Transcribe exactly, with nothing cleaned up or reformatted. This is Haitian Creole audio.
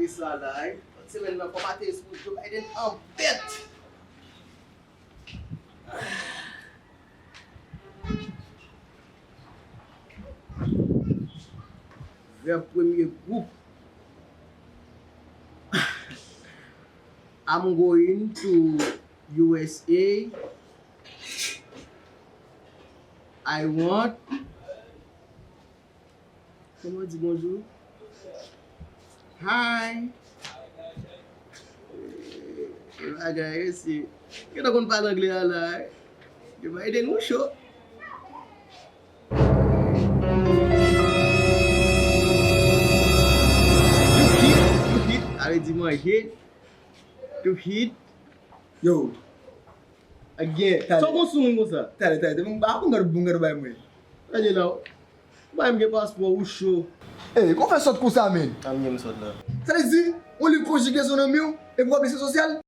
Sa la, wi. Lòt semèn nan, fòmatè sou Joe Biden anbèt. Vèb premye gwoup. I'm going to U S A. I want. Kòman di bonjou? Hi. Bagay, mesye. Gentan konn pale anglè a la, wi. Joe Biden, ou cho. To eat, to eat, sa vle di manje. To eat. Yo. Again. Talè. Sa w gon sou moun konsa? Talè, talè. Bon, ba, bon gad, bon gad bay mwen. Talè la. Bay m gen paspò, ou cho. Ey, kòman w fè sòt konsa, menn? An, m sòt la. Sa vle di, ou li konjigezon nan men w, epi w ap lese sosyal?